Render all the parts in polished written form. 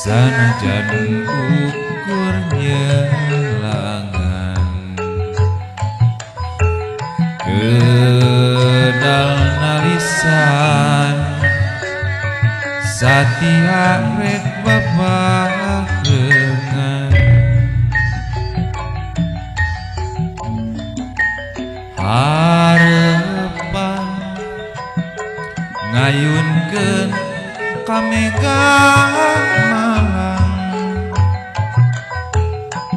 Sanajan ukur nyelangan kedal nalisan satia rek babarengan harepan ngayunkeun ka mega malang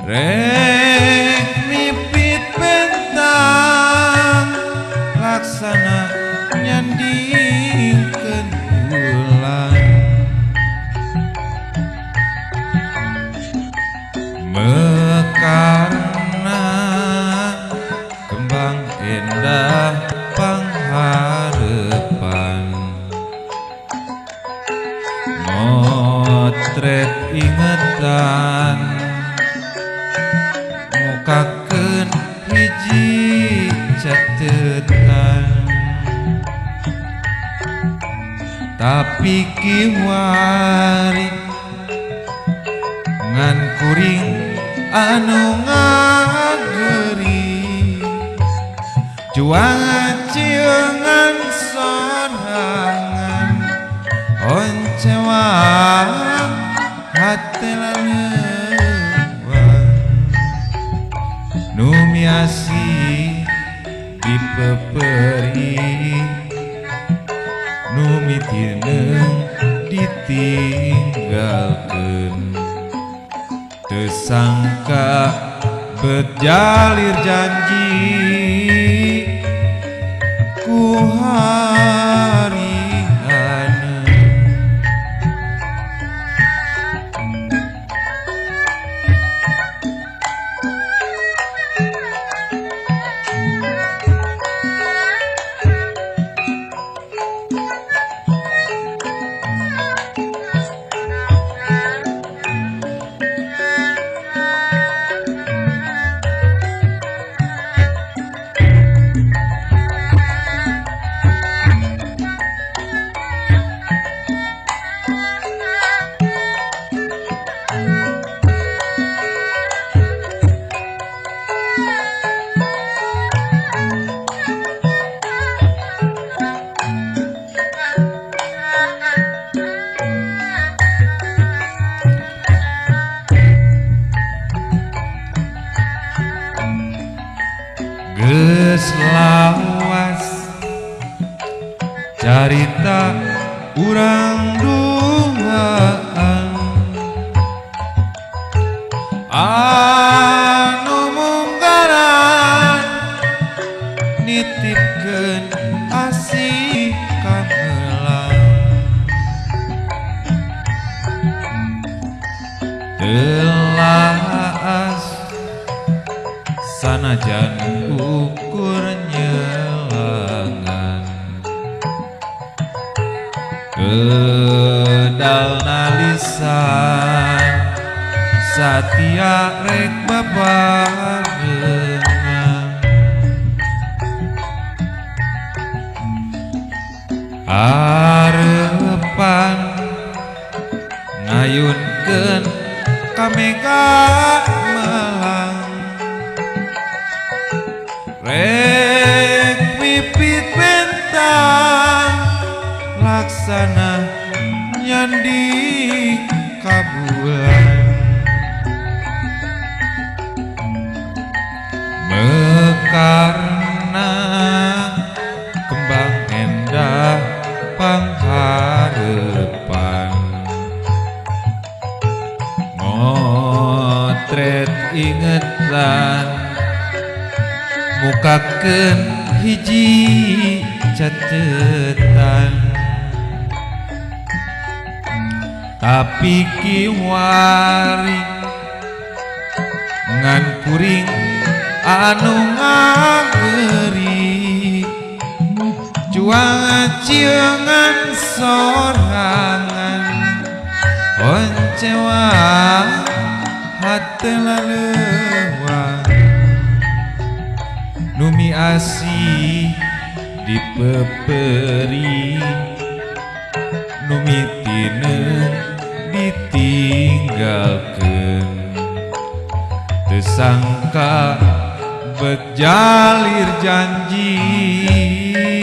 rek mipit bentang laksana nyandingkeun bulan mekarna kembang endah pangharepan motret ingetan mukakeun hiji catetan tapi kiwari ngan kuring anu ngageri juang ciengan sorangan oncewang hate laleuwang nu miasi dipeperi nu mitineung ditinggalkeun teu sangka bet jalir janji ku harihana. Geus lawas carita urang duaan anu munggaran nitipkeun asih kaheula telaas sanajan ukur nyelangan kedal nalisan satia rek babarengan harepan ngayunkeun ka mega malang rek mipit bentang laksana nyandi kabulan mekarna kembang endah pangharepan motret ingetan mukakeun hiji catetan tapi kiwari ngan kuring anu ngageri cuang ciengan sorangan oncewang hate laleuwang numi asih dipeperi nu mitineung Ditinggalkeun. Teu sangka bet jalir janji.